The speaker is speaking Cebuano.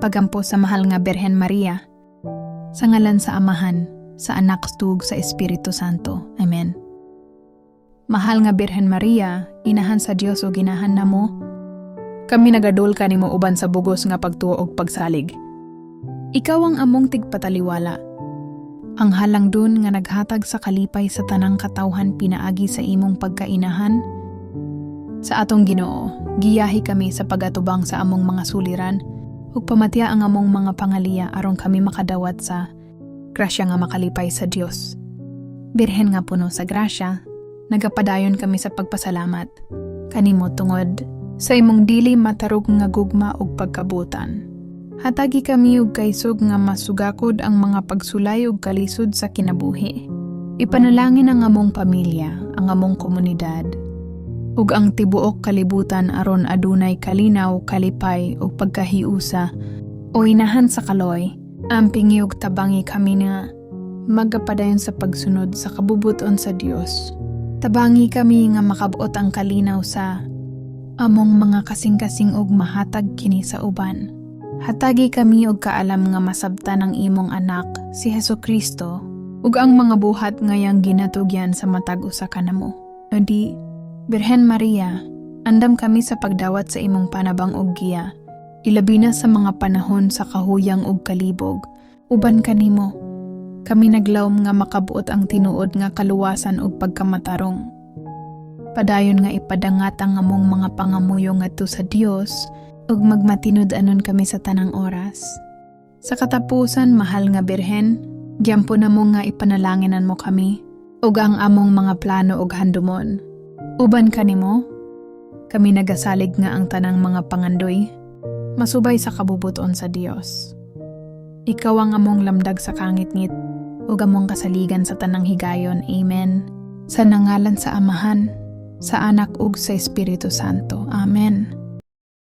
Pagampo sa Mahal nga Birhen Maria. Sa ngalan sa Amahan, sa Anak ug sa Espiritu Santo. Amen. Mahal nga Birhen Maria, Inahan sa Dios ug inahan namo, kami nagadol kanimo uban sa bugos nga pagtuo ug pagsalig. Ikaw ang among tigpataliwala. Ang halangdon nga naghatag sa kalipay sa tanang katawhan pinaagi sa imong pagkainahan. Sa atong Ginoo, giyahi kami sa pagatubang sa among mga suliran ug pamatia ang among mga pangaliya aron kami makadawat sa grasya nga makalipay sa Dios. Birhen nga puno sa grasya, nagapadayon kami sa pagpasalamat kanimo tungod sa imong dili matarog nga gugma ug pagkabutan. Hatagi kami og kaisog nga masugakod ang mga pagsulay ug kalisod sa kinabuhi. Ipanalangin ang among pamilya, ang among komunidad, ug ang tibuok kalibutan aron adunay kalinaw, kalipay ug pagkahiusa. O Inahan sa kaloy, ampingi ug tabangi kami nga magapadayon sa pagsunod sa kabubuton sa Dios. Tabangi kami nga makabot ang kalinaw sa among mga kasing-kasing ug mahatag kini sa uban. Hatagi kami og kaalam nga masabtan ang imong Anak, si Hesu Kristo, ug ang mga buhat nga iyang ginatugyan sa matag usa kanamo. Adi, Birhen Maria, andam kami sa pagdawat sa imong panabang ug giya, ilabi na sa mga panahon sa kahuyang ug kalibog. Uban kanimo, kami naglawom nga makabuot ang tinuod nga kaluwasan ug pagkamatarong. Padayon nga ipadangat ang among mga pangamuyo ngadto sa Dios ug magmatinud-anon kami sa tanang oras. Sa katapusan, Mahal nga Birhen, giampo namo nga ipanalanginan mo kami ug ang among mga plano ug handumon. Uban kanimo, kami nagasalig nga ang tanang mga pangandoy masubay sa kabubuton sa Dios. Ikaw ang among lamdag sa kangitngit ug among kasaligan sa tanang higayon. Amen. Sa nangalan sa Amahan, sa Anak ug sa Espiritu Santo. Amen.